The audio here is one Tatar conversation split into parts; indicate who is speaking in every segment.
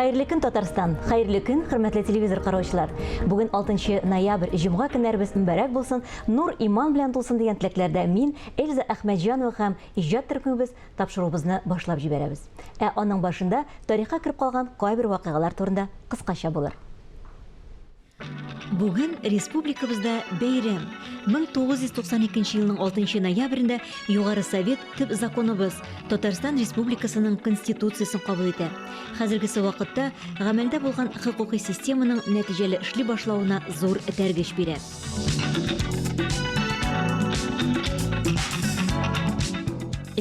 Speaker 1: Хәерле көн, Татарстан! Хәерле көн, хөрмәтле телевизор караучылар! Бүген 6 ноябрь, җомга көннәребез мөбарәк булсын, нур иман белән тулсын дигән теләкләрдә мин, Эльза Әхмәтҗанова һәм иҗат төркемебез тапшыруыбызны башлап җибәрәбез. Ә аның башында тарихка кереп калган кайбер вакыйгалар турында кыскача булыр. Бүген республикабызда бәйрәм. 1992 елның 6 ноябрендә Югары Совет төп законыбыз, Татарстан Республикасының Конституциясен кабул итә. Хәзергесе вакытта гамәлдә булган хокукый системаның нәтиҗәле эшли башлавына зур этәргеч бирә.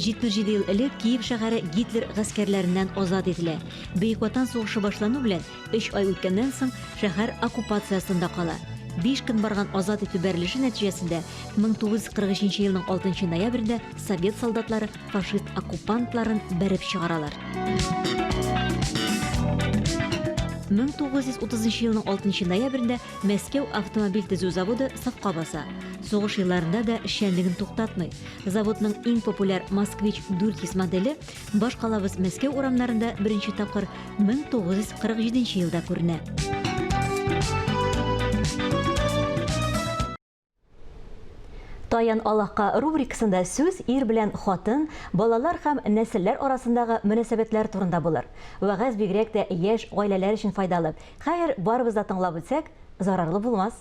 Speaker 1: 77 ел элек Киев шәһәре Гитлер гаскәрләреннән азат ителә. Бөек Ватан сугышы башлану белән Өч ай үткәннән соң шәһәр оккупация астында кала. Биш көн барган азат итү бәрелеше нәтиҗәсендә 1943 елның 6 ноябрендә совет солдатлары фашист оккупантларын бәреп чыгаралар. 1930 елның 6 ноябрендә Мәскәү автомобиль төзү заводы сафка баса. Сугыш елларында да эшчәнлеген туктатмый. Заводның иң популяр Москвич 400 моделе Башкалабыз Мәскәү урамнарында беренче тапкыр 1947 елда күренә. Таян Аллаһка рубрикасында сүз ир белән хатын, балалар һәм нәселләр арасындагы мөнәсәбәтләр турында булыр. Вәгазь бигрәк тә яшь гаиләләр өчен файдалы. Хәер, барыбыз да тыңлап үтсәк, зарарлы булмас.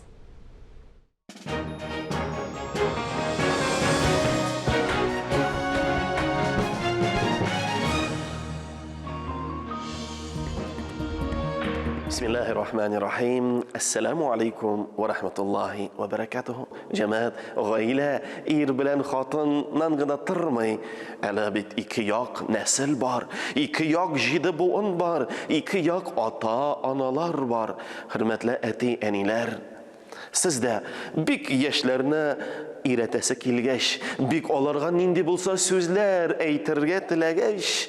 Speaker 2: Бисмиллахи рахмани рахим. Ассаламу алейкум ва рахматуллахи ва баракатуху. Җәмәгать, гаилә ир белән хатыннан гына тормый. Әле бит ике як нәсел бар, ике як җиде буын бар, ике як ата-аналар бар. Хөрмәтле әти-әниләр, Сез дә бик яшьләрне өйрәтәсе килгәч, бик аларга нинди булса сүзләр әйтергә теләгәч,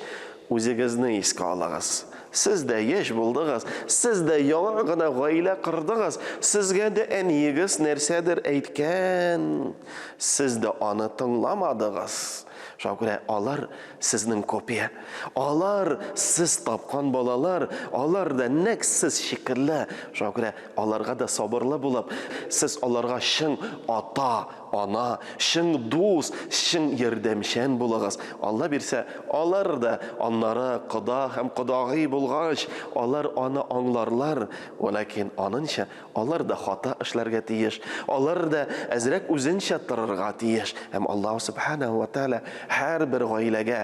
Speaker 2: үзегезне искә алыгыз. Сез дә яшь булдыгыз, сез дә яңа гына гаилә кордыгыз, сезгә дә әниегез нәрсәдер әйткән, сез дә аны тыңламадыгыз. Шуңа күрә алар сезнең копия. Алар сез тапкан балалар, алар да нәкъ сез шикелле. Шуңа күрә Аларга да сабырлы булып, сез аларга чын ата, ана, чын дус, чын ярдәмчән булыгыз. Алла бирсә, алар да аннары кода һәм кодагый булгач, алар аны аңларлар. Вәләкин анынча алар да хата эшләргә тиеш, алар да әзрәк үзенчә торырга тиеш. Һәм Аллаһу Сүбхәнәһү вә Тәгалә һәрбер гаиләгә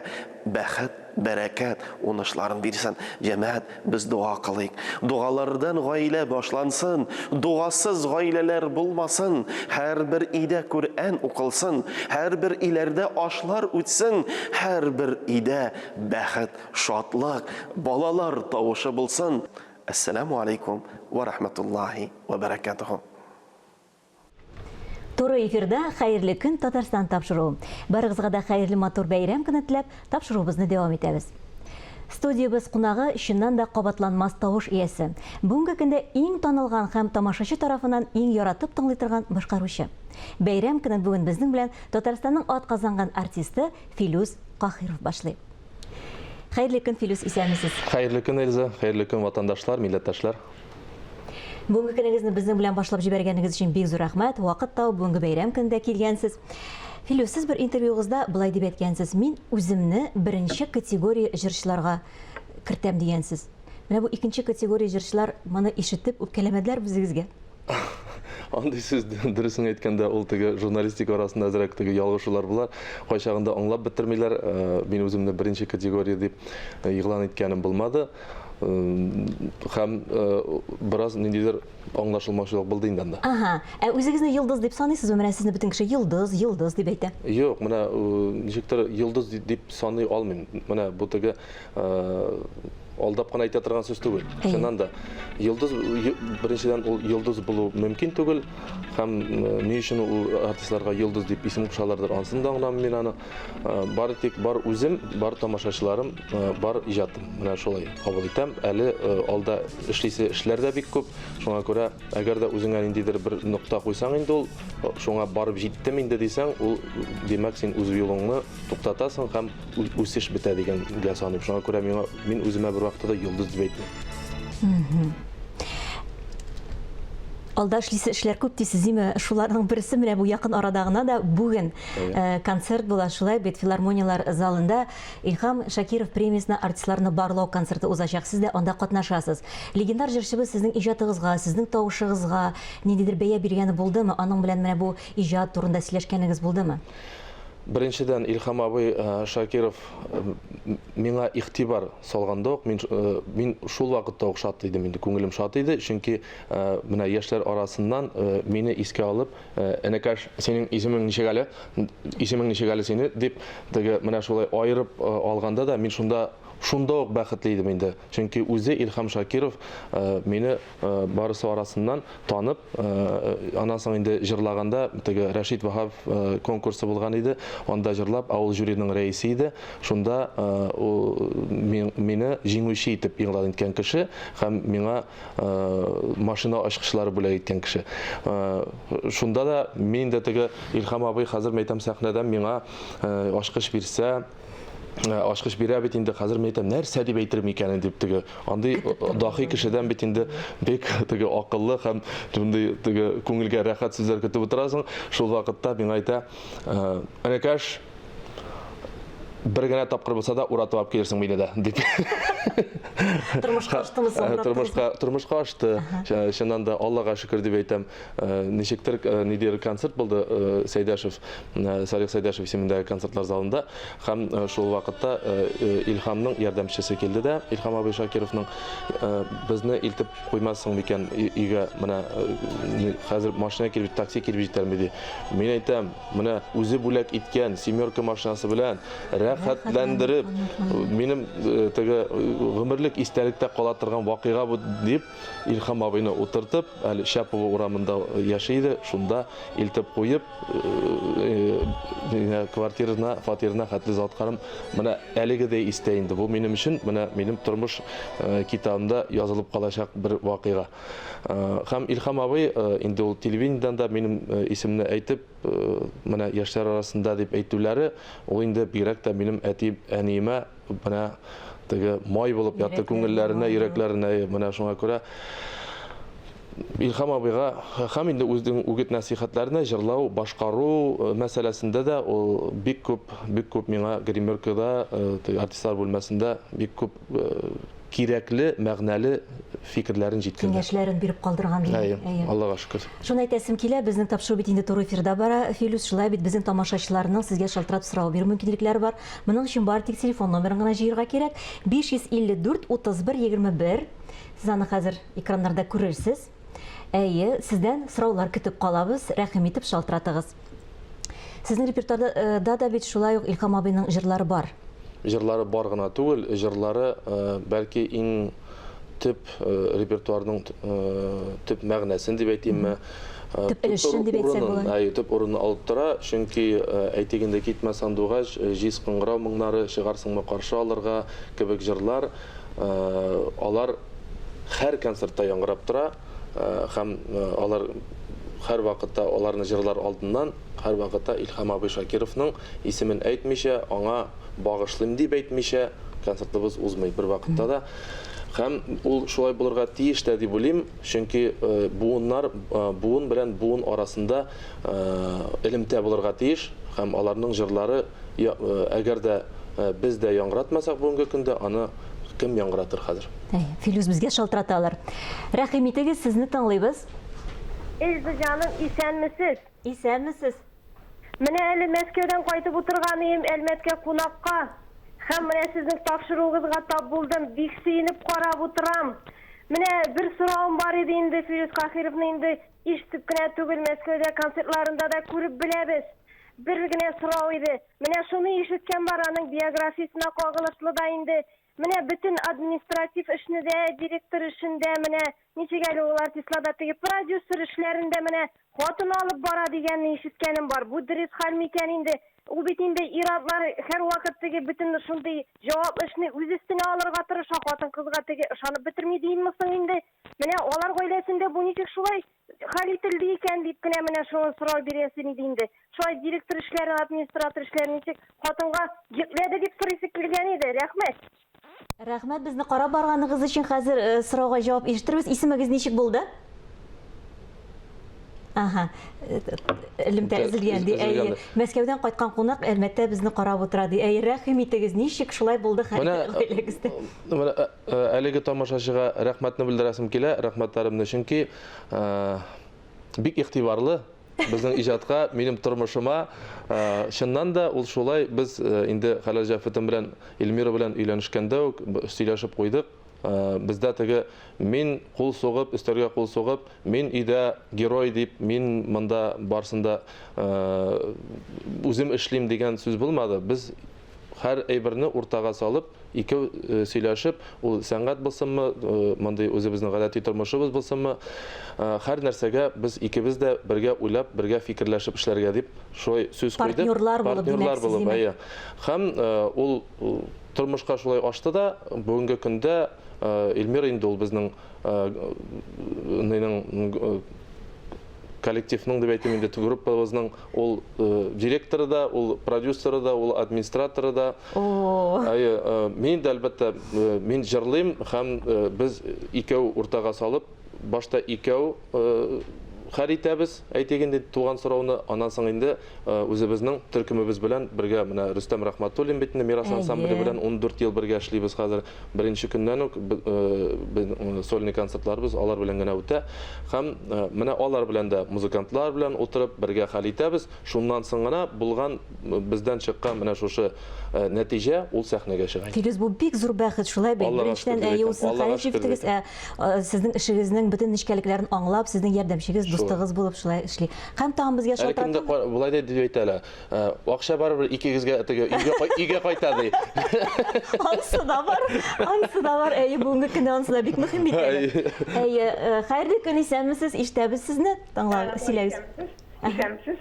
Speaker 2: бәхет, бәрәкәт, унышларын бирсен. Җәмәгать, без дога кылыйк. Догалардан гаилә башлансын, догасыз гаиләләр булмасын, һәрбер өйдә Коръән укылсын, һәрбер өйләрдә ашлар үтсен, һәрбер өйдә бәхет, шатлык, балалар тавышы булсын. Әссәламү алейкум вә рахматуллаһи вә бәрәкәтүһү.
Speaker 1: Туры эфирда Хәерле көн Татарстан тапшыруы. Барыгызга да хәерле матур бәйрәм көне теләп, тапшыруыбызны дәвам итәбез. Студиябез кунагы чыннан да кабатланмас тавыш иясе. Бүгенге көндә иң танылган һәм тамашачы тарафыннан иң яратып тыңлый торган башкаручы. Бәйрәм көнен бүген безнең белән Татарстанның атказанган артисты Филүс Каһиров башлый. Хәерле көн, Филүс, исәнмесез.
Speaker 3: Хәерле көн, Эльза. Хәерле көн, ватандашлар, милләттәшләр.
Speaker 1: Бүгенге көнегезне безнең белән башлап җибәргәнегез өчен бик зур рәхмәт. Вакыт табып, бүгенге бәйрәм көнендә килгәнсез. Филүс, сез бер интервьюгызда болай дип әйткәнсез: "Мин үземне беренче категория җырчыларга кертәм" дигәнсез. Менә бу икенче категория җырчылар моны ишетеп үпкәләмәделәр үзегезгә?
Speaker 3: Андый сүз, дөресен әйткәндә, ул теге журналистика арасында әзрәк теге ялгышулар була. Кайчагында аңлап бетермиләр. Мин үземне беренче категория дип игълан иткәнем булмады. Һәм бераз ниндидер аңлашылмаучылык булды инде анда.
Speaker 1: Ага. Ә үзегезне йолдыз дип саныйсызмы? Менә сезне бөтен кеше йолдыз, йолдыз дип әйтә.
Speaker 3: Юк, менә ничектер йолдыз дип саный алмыйм. Менә бу теге алдап кына әйтә торган сүз түгел. Чыннан да, йолдыз, беренчедән, ул йолдыз булу мөмкин түгел. Һәм ни өчен ул артистларга йолдыз дип исем кушалардыр, анысын да аңламыйм мин аны. Бары тик бар үзем, бар тамашачыларым, бар иҗатым. Менә шулай кабул итәм. Әле алда эшлисе эшләр дә бик күп. Шуңа күрә, әгәр дә үзеңә ниндидер бер нокта куйсаң инде ул, шуңа барып җиттем инде дисәң, ул, димәк, син үз юлыңны туктатасың һәм үсеш бетә дигәнгә саныйм. Шуңа күрә миңа, мин үземә бервакытта да йолдыз дип әйтмим.
Speaker 1: Алда эшлисе эшләр күп дисез, димме? Шуларның берсе менә бу якын арада гына да бүген э, концерт була, шулай бит, филармонияләр залында Илһам Шакиров премиясенә артистларны барлау концерты узачак. Сез дә анда катнашасыз. Легендар җырчыбыз сезнең иҗатыгызга, сезнең тавышыгызга ниндидер бәя биргәне булдымы? Аның белән менә бу иҗат турында сөйләшкәнегез булдымы?
Speaker 3: Беренчедән, Илһам абый э, Шакиров э, миңа игътибар салганда ук мин э, мин шул вакытта ук шат идем инде, күңелем шат иде, чөнки менә яшьләр арасыннан мине искә алып, энекәш, синең исемең ничек әле? Исемең ничек әле сине? дип, теге менә шулай аерып алганда да мин шунда шунда ук бәхетле идем инде. Чөнки үзе Илһам Шакиров мине барысы арасыннан танып, аннан соң инде җырлаганда теге Рәшит Ваһапов конкурсы булган иде, анда җырлап, ә ул жюриның рәисе иде. Шунда ул мине җиңүче итеп игълан иткән кеше һәм миңа машина ачкычлары бүләк иткән кеше. Шунда да мин инде теге Илһам абый хәзер мәйтәм сәхнәдән миңа ачкыч бирсә, ачкыч бирә бит инде, хәзер мин әйтәм, нәрсә дип әйтер микән дип теге андый дахи кешедән бит инде бик теге акыллы һәм шундый теге күңелгә рәхәт сүзләр көтеп утырасың. Шул вакытта миңа әйтә, энекәш, бер генә тапкыр булса да уратып алып килерсең мине дә, дип.
Speaker 1: Тормышка аштымы соң?
Speaker 3: Тормышка, тормышка ашты. Чыннан да Аллага шөкер дип әйтәм. Ничектер ниндидер концерт булды Сәйдәшев, Салих Сәйдәшев исемендәге концертлар залында һәм шул вакытта Илһамның ярдәмчесе килде дә, Илһам абый Шакировның безне илтеп куймассың микән өйгә, менә хәзер машина килеп, такси килеп җитәрме ди. Мин әйтәм, менә үзе бүләк иткән семерка машинасы белән рәхәтләндереп, минем теге гомерлек истәлектә кала торган вакыйга бу дип, Илһам абыйны утыртып, әле Щапова урамында яши иде, шунда илтеп куеп, квартирына, фатирына хәтле озатканым менә әлеге дә истә инде. Бу минем өчен, менә минем тормыш китабымда язылып калачак бер вакыйга. Һәм Илһам абый инде ул телевидениедән дә минем исемне әйтеп, менә яшьләр арасында дип әйтүләре, ул инде бигрәк тә минем әти-әниемә менә теге май булып ятты күңелләренә, йөрәкләренә. Менә шуңа күрә Илһам абыйга һәм инде үзенең үгет нәсыйхәтләренә җырлау, башкару мәсьәләсендә дә ул бик күп, бик күп миңа гримеркада, артистлар бүлмәсендә бик күп кирәкле, мәгънәле фикерләрен җиткерде.
Speaker 1: Киңәшләрен биреп калдырган димәк.
Speaker 3: Әйе, Әйе. Аллага шөкер.
Speaker 1: Шуны әйтәсем килә, безнең тапшыру бит инде туры эфирда бара, Филүс, шулай бит безнең тамашачыларның сезгә шалтыратып сорау бирү мөмкинлекләре бар. Моның өчен бары тик телефон номерын гына җыерга кирәк. 554 31 21. Сез аны хәзер экраннарда күрерсез. Әйе, сездән сораулар көтеп калабыз. Рәхим итеп шалтыратыгыз. Сезнең репертуарда э, да да бит шулай ук Илһам абыйның җырлары бар.
Speaker 3: Җырлары бар гына түгел, җырлары э, бәлки иң төп э, репертуарның төп мәгънәсен дип әйтимме,
Speaker 1: төп өлешен дип әйтсәк була.
Speaker 3: Әйе, төп урынны алып тора, чөнки әйтик инде Китмә сандугач, Җиз кыңгырау моңнары, Чыгарсыңмы каршы алырга кебек җырлар, алар һәр концертта яңгырап тора. Һәм алар һәрвакытта аларны җырлар алдыннан һәрвакытта Илһам абый Шакировның исемен әйтмичә, аңа багышлыйм дип әйтмичә концертыбыз узмый бервакытта да. Һәм ул шулай булырга тиеш тә дип уйлыйм, чөнки буыннар, буын белән буын арасында элемтә булырга тиеш һәм аларның җырлары, әгәр дә без дә яңгыратмасак бүгенге көндә, аны кем яңгыратыр хәзер?
Speaker 1: Әй, Филүс безгә шалтыраталар. Рәхим итегез, сезне тыңлыйбыз.
Speaker 4: Эльза җаным, исәнмесез?
Speaker 1: Исәнмесез.
Speaker 4: Менә әле Мәскәүдән кайтып утырган ием Әлмәткә кунакка. Һәм менә сезнең тапшыруыгызга тап булдым, бик сөенеп карап утырам. Менә бер соравым бар иде инде, Филүс Каһировны инде ишетеп кенә түгел, Мәскәүдә концертларында да күреп беләбез. Бер генә сорау иде. Менә шуны ишеткән бар, аның биографиясенә кагылышлы да инде. Менә бөтен административ эшне дә, директор эшен дә, менә ничек әле ул артистларда теге продюсер эшләрен дә менә хатын алып бара дигәнне ишеткәнем бар. Бу дөрес хәл микән инде? Ул бит инде ир-атлар һәрвакыт теге бөтен шундый җаваплы эшне үз өстенә алырга тырыша, хатын-кызга теге ышанып бетерми димме соң инде? Менә алар гаиләсендә бу ничек шулай хәл ителде икән дип кенә менә шуны сорау бирәсем иде инде. Шулай директор эшләрен, администратор эшләрен ничек хатынга йөкләде дип сорыйсы килгән иде. Рәхмәт.
Speaker 1: Рәхмәт безне карап барганыгыз өчен. Хәзер э, сорауга җавап ишетербез. Исемегез ничек булды? Ага. Э, элемтә өзелгән ди. Әйе. Мәскәүдән кайткан кунак Әлмәттә безне карап утыра ди. Әйе, рәхим итегез, ничек шулай булды хәл гаиләгездә?
Speaker 3: Менә э, э, әлеге тамашачыга рәхмәтне белдерәсем килә, рәхмәтләремне, чөнки бик игътибарлы безнең иҗатка, минем тормышыма. Чыннан да ул шулай, без инде Хәләл җәфетем белән Эльмира белән өйләнешкәндә үк сөйләшеп куйдык. Бездә теге мин кул сугып, өстәлгә кул сугып, мин өйдә герой дип, мин монда барсын да үзем эшлим дигән сүз булмады. Без һәр әйберне уртага салып, икәү сөйләшеп, ул сәнгать булсынмы, мондый үзебезнең гадәти тормышыбыз булсынмы, һәр нәрсәгә без икебез дә бергә уйлап, бергә фикерләшеп эшләргә дип шулай сүз куйдык.
Speaker 1: Партнерлар булып,
Speaker 3: Партнерлар булып, әйе. Һәм ул тормышка шулай ашты да, бүгенге көндә Эльмира инде ул безнең нинең коллективның дип әйтим инде, группабызның ул директоры да, ул продюсеры да, ул администраторы да. Әйе, мин дә әлбәттә, мин җырлыйм һәм без икәү уртага салып, башта икәү хәл итәбез, әйтик инде туган сорауны, аннан соң инде үзебезнең төркемебез белән бергә, менә Рөстәм Рәхмәтуллин бит инде Мирас ансамбле белән 14 ел бергә эшлибез хәзер. Беренче көннән үк сольный концертларыбыз алар белән генә үтә. Һәм менә алар белән дә музыкантлар белән утырып бергә хәл итәбез. Шуннан соң гына булган бездән чыккан менә шушы нәтиҗә ул сәхнәгә чыга.
Speaker 1: Филүс, бу бик зур бәхет, шулай бит? Беренчедән, әйе, ул сезнең хәләл җефетегез, ә сезнең эшегезнең бөтен нечкәлекләрен аңлап, сезнең ярдәмчегез, дустыгыз булып шулай эшли. Һәм тагын безгә
Speaker 3: шалтырату. Әле кемдер болай да дип әйтә әле. Акча барыбер икегезгә теге өйгә өйгә кайта ди.
Speaker 1: Ансы да бар, ансы да бар. Әйе, бүгенге көндә ансы да бик мөһим бит әле. Әйе, хәерле көн, исәнмесез, ишетәбез сезне. Тыңла, сөйләгез.
Speaker 5: Исәнмесез.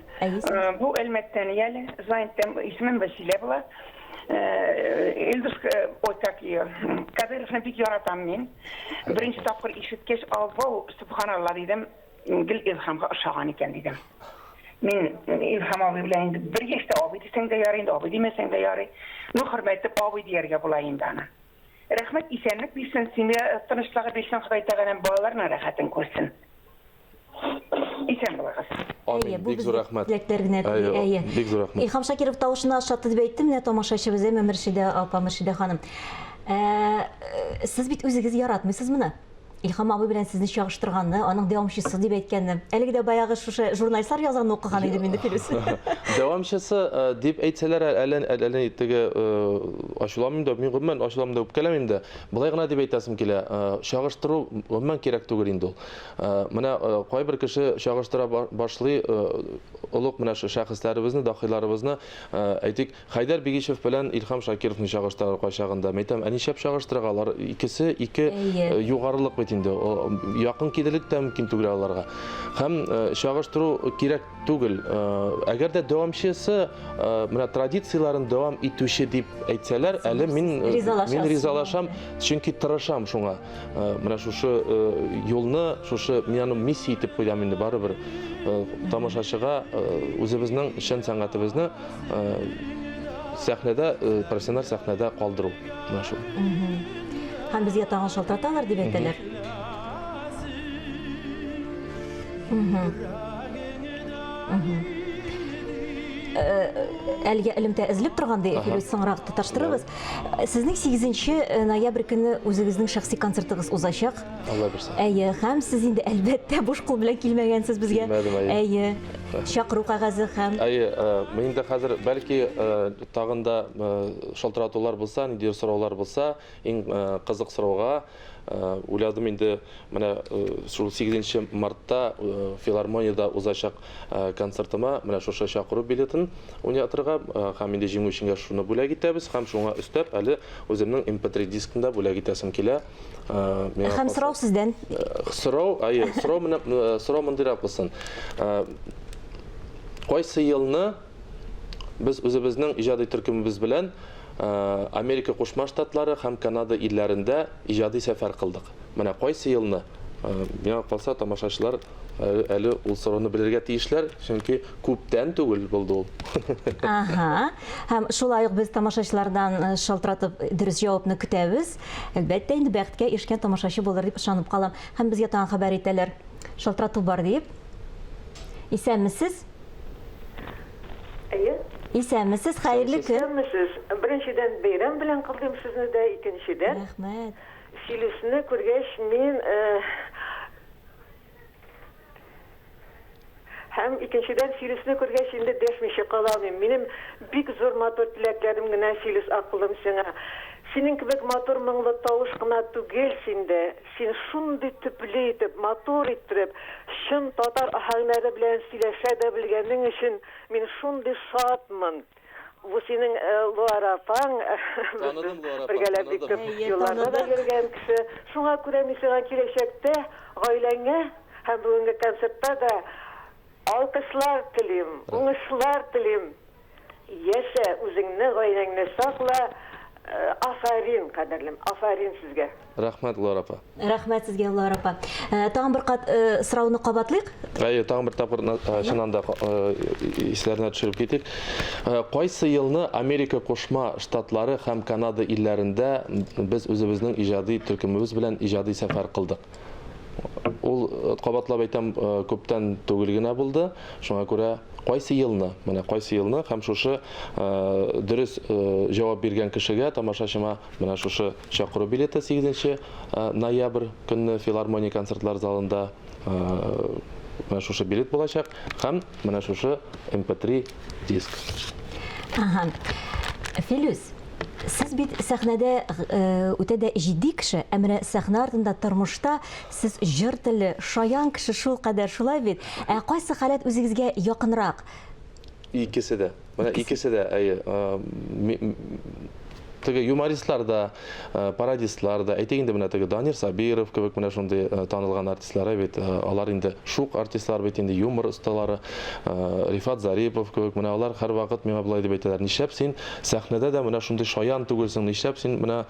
Speaker 5: Бу Әлмәттән әле, Зайнтем, исемем Вәсилә була. Илдус, ой, как ее, Кадыровны бик яратам мин. Беренче тапкыр ишеткәч, абау, субханалла дидем. Гел Илһамга ошаган икән, дидем. Мин Илһам абый белән инде бер яшьтә, абый дисәң дә ярый инде, абый димәсәң дә ярый. Ну, хөрмәт итеп абый дияргә була инде аны. Рәхмәт, исәнлек бирсен, семья тынычлыгы бирсен Ходай Тәгаләм, балаларның рәхәтен күрсен. Исән булыгыз.
Speaker 3: Амин. Бик зур рәхмәт.
Speaker 1: Теләкләр генә тели, әйе.
Speaker 3: Бик зур рәхмәт.
Speaker 1: Илһам Шакиров тавышына ошатты дип әйтте менә тамашачыбыз, әйме, Мөршидә апа, Мөршидә ханым. Ә, сез бит үзегез яратмыйсыз моны. Илһам абый белән сезне чагыштырганны, аның дәвамчысы дип әйткәнне. Әлеге дә баягы шушы журналистлар язганны укыган идем инде, Филүс.
Speaker 3: Дәвамчысы э, дип әйтсәләр, әле әле теге э, ачуламыйм да, мин гомумән ачуламыйм да, үпкәләмим дә. Болай гына дип әйтәсем килә. Э, чагыштыру гомумән кирәк түгел инде ул. Менә кайбер кеше чагыштыра башлый олуг менә шәхесләребезне, дахиларыбызны, әйтик, Хәйдәр Бигичев белән Илһам Шакировны чагыштыралар кайчагында. Мин әйтәм, ә нишләп чагыштырырга? Алар икесе ике югарылык бит инде. Якын килерлек тә мөмкин түгел аларга. Һәм чагыштыру кирәк түгел. Әгәр дә дәвамчысы менә традицияләрен дәвам итүче дип әйтсәләр, әле мин мин ризалашам, чөнки тырышам шуңа. Менә шушы юлны, шушы мин аны миссия итеп куям инде барыбер тамашачыга үзебезнең чын сәнгатебезне сәхнәдә, профессиональ сәхнәдә калдыру. Менә шул.
Speaker 1: Һәм безгә тагын шалтыраталар дип әйтәләр. Әлегә элемтә өзелеп торган ди, Филүс, соңрак тоташтырырбыз. Сезнең 8 ноябрь көне үзегезнең шәхси концертыгыз узачак.
Speaker 3: Алла бирсә.
Speaker 1: Әйе, һәм сез инде әлбәттә буш кул белән килмәгәнсез безгә.
Speaker 3: Килмәдем, әйе.
Speaker 1: Әйе. Чакыру кәгазе һәм
Speaker 3: Әйе, мин инде хәзер бәлки тагын да шалтыратулар булса, ниндидер сораулар булса, иң кызык сорауга уйладым инде менә шул 8 мартта филармониядә узачак концертыма менә шушы чакыру билетын уйнатырга һәм инде җиңүчегә шуны бүләк итәбез һәм шуңа өстәп әле үземнең MP3 дискын да бүләк итәсем килә.
Speaker 1: Миңа Һәм сорау сездән.
Speaker 3: Сорау, әйе, сорау менә сорау мондыйрак булсын. Кайсы елны без үзебезнең иҗади төркемебез белән Америка Кушма Штатлары һәм Канада илләрендә иҗади сәфәр кылдык? Менә кайсы елны? Миңа калса, тамашачылар әле ул сорауны белергә тиешләр, чөнки күптән түгел булды ул.
Speaker 1: Ага. Һәм шулай ук без тамашачылардан шалтыратып дөрес җавапны көтәбез. Әлбәттә, инде бәхеткә ирешкән тамашачы булыр дип ышанып калам. Һәм безгә тагын хәбәр итәләр. Шалтырату бар дип. Исәнмесез?
Speaker 6: Әйе.
Speaker 1: Исәнмесез, хәерле көн.
Speaker 6: Исәнмесез. Беренчедән, бәйрәм белән котлыйм сезне дә, икенчедән.
Speaker 1: Рәхмәт.
Speaker 6: Филүсне күргәч, мин Һәм икенчедән, Филүсне күргәч, инде дәшмичә кала алмыйм. Минем бик зур матур теләкләрем генә, Филүс акыллым, сиңа. Синең кебек матур моңлы тавыш кына түгел синдә. Син шундый төпле итеп, матур иттереп, чын татар аһәңнәре белән сөйләшә дә белгәнең өчен мин шундый шатмын. Бу синең Луара апаң,
Speaker 3: Таныдым, Луара апа,
Speaker 6: бергәләп бик
Speaker 3: таныдым.
Speaker 6: күп юлларда да йөргән кеше. Шуңа күрә мин сиңа киләчәктә гаиләңә һәм бүгенге концертта да алкышлар телим, уңышлар телим. Яшә, үзеңне, гаиләңне сакла. Афәрин, кадерлем, афәрин сезгә.
Speaker 3: Рәхмәт, Луара апа.
Speaker 1: Рәхмәт сезгә, Лара апа. Э, тагын бер кат э, сорауны кабатлыйк.
Speaker 3: Әйе, тагын бер тапкыр э, чыннан да исләренә төшереп китик. Кайсы елны Америка Кушма Штатлары һәм Канада илләрендә без үзебезнең иҗади төркемебез белән иҗади сәфәр кылдык? Ул кабатлап әйтәм, күптән түгел генә булды. Шуңа күрә кайсы елны, менә кайсы елны һәм шушы дөрес җавап биргән кешегә, тамашачыма Менә шушы чакыру билеты 8 ноябрь көнне филармония концертлар залында менә шушы билет булачак һәм менә шушы MP3 диск.
Speaker 1: Ага. Филүс, сез бит сәхнәдә үтә дә җитди кеше, ә менә сәхнә артында тормышта сез җыр телле, шаян кеше шулкадәр, шулай бит? Ә кайсы халәт үзегезгә якынрак?
Speaker 3: Икесе дә. Менә икесе дә, әйе. Теге юмористлар да, пародистлар да, әйтик инде менә теге Данир Сабиров кебек менә шундый танылган артистлар бит, алар инде шук артистлар бит инде, юмор осталары, Рифат Зарипов кебек, менә алар һәрвакыт миңа болай дип әйтәләр, нишләп син сәхнәдә дә менә шундый шаян түгелсең, нишләп син менә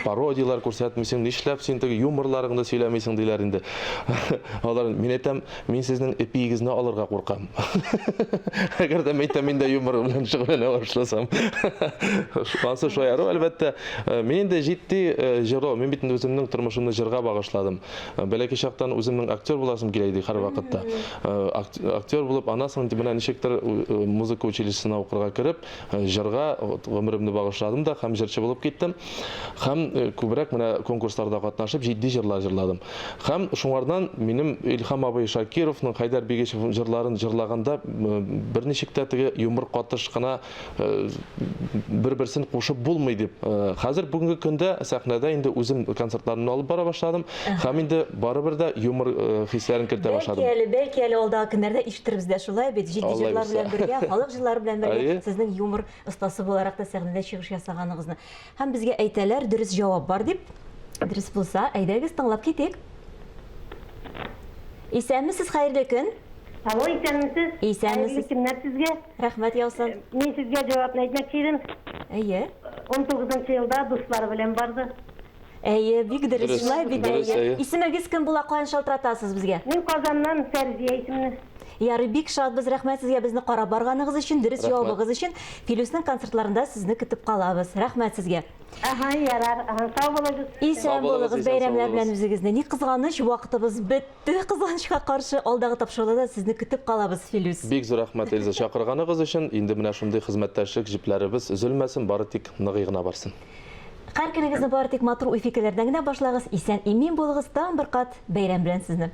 Speaker 3: пародияләр күрсәтмисең, нишләп син теге юморларыңны сөйләмисең диләр инде. Алар, мин әйтәм, Мин сезнең эпиегезне алырга куркам. Әгәр дә мәйтәм, мин дә юмор белән шөгыльләнә башласам. Ансы шаяру, әлбәттә. Э, мин инде җитди э, җырлау, мин бит инде үземнең тормышымны җырга багышладым. Э, бәләкәй чактан үземнең актер буласым килә иде һәрвакытта. Актер булып, аннан соң менә ничектер музыка училищесына укырга кереп, Җырга гомеремне багышладым да һәм җырчы булып киттем. Һәм күбрәк менә конкурсларда катнашып, җитди җырлар җырладым. Һәм шуңардан минем Илһам абый Шакировның, Хәйдәр Бигичевның җырларын җырлаганда берничек тә теге юмор катыш кына бер-берсен кушып булмый дип. Хәзер бүгенге көндә сәхнәдә инде үзем концертларымны алып бара башладым. Һәм инде барыбер дә юмор хисләрен кертә башладым.
Speaker 1: Бәлки әле, бәлки әле алдагы көннәрдә ишетербез дә шулай бит. Җитди җырлар белән бергә, халык җырлары белән бергә сезнең юмор остасы буларак та сәхнәдә чыгыш ясаганыгызны. Һәм безгә әйтәләр, дөрес җавап бар дип. Дөрес булса, әйдәгез тыңлап китик. Исәнмесез, хәерле көн.
Speaker 4: Алло, исәнмесез.
Speaker 1: Исәнмесез.
Speaker 4: Хәерле көннәр сезгә.
Speaker 1: Рәхмәт яусын.
Speaker 4: Мин сезгә җавапны әйтмәкче идем.
Speaker 1: Әйе.
Speaker 4: 19 елда дуслары белән барды.
Speaker 1: Әйе, бик дөрес,
Speaker 3: Дөрес,
Speaker 1: шулай бит,
Speaker 3: дөрес,
Speaker 1: әйе.
Speaker 3: әйе.
Speaker 1: Исемегез кем була, каян шалтыратасыз безгә?
Speaker 4: Мин Казаннан, Фәрзия исемле.
Speaker 1: Ярый, бик шатбыз, рәхмәт сезгә безне карап барганыгыз өчен, дөрес
Speaker 3: Рәхмәт.
Speaker 1: җавабыгыз өчен. Филүснең концертларында сезне көтеп калабыз. Рәхмәт сезгә.
Speaker 4: Ага, ярар, ага, сау булыгыз.
Speaker 1: Исән
Speaker 3: Сау булыгыз,
Speaker 1: булыгыз,
Speaker 3: исән сау
Speaker 1: бәйрәмнәр белән
Speaker 3: булыгыз.
Speaker 1: үзегезне. Ни кызганыч, вакытыбыз бетте, кызганычка каршы. Алдагы тапшыруда да сезне көтеп калабыз, Филүс.
Speaker 3: Бик зур рәхмәт, Эльза, чакырганыгыз өчен. Инде менә шундый хезмәттәшлек җепләребез өзелмәсен, бары тик ныгый гына барсын.
Speaker 1: Һәр көнегезне бары тик матур уй-фикерләрдән генә башлагыз, исән-имин булыгыз, тагын бер кат бәйрәм белән сезне!